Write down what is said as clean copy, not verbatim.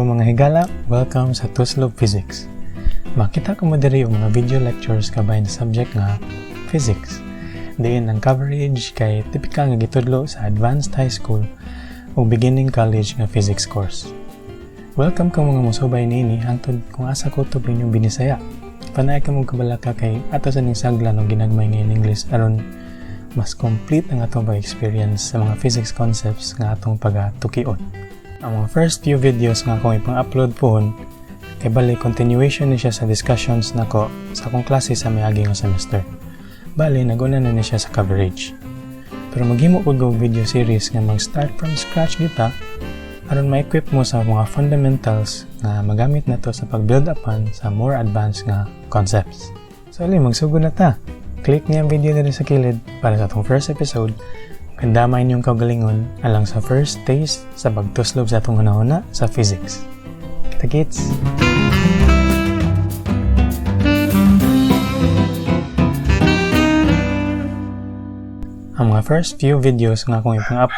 Hello, mga higala! Welcome sa Tuslob Physics. Makita ko mo diri og mga video lectures kabahin sa subject nga Physics. Diin ang coverage kay tipikal nga gitudlo sa advanced high school o beginning college nga physics course. Welcome ka mga musubay niini hangtod kung asa kutob inyong binisaya. Panaay ka mong kabalaka kay ato sa ning saglan og ginagmay nga in English aron mas complete ang atong pag-experience sa mga physics concepts nga atong pagatukion. Ang mga first few videos nga akong ipang-upload pohon kay bali continuation ni siya sa discussions nako sa akong klase sa miagi nga semester. Bali, naguna na ni siya sa coverage. Pero maghimo ko og video series nga mag-start from scratch kita aron ma-equip mo sa mga fundamentals nga magamit nato sa pag-build upan sa more advanced nga concepts. So, ali, magsugod na ta. Click niya ang video diri sa kilid para sa atong first episode. Kandama inyong kaugalingon alang sa first taste sa pagtuslob sa atong hunahuna sa physics. Kita kits! Ang mga first few videos nga akong ipang-up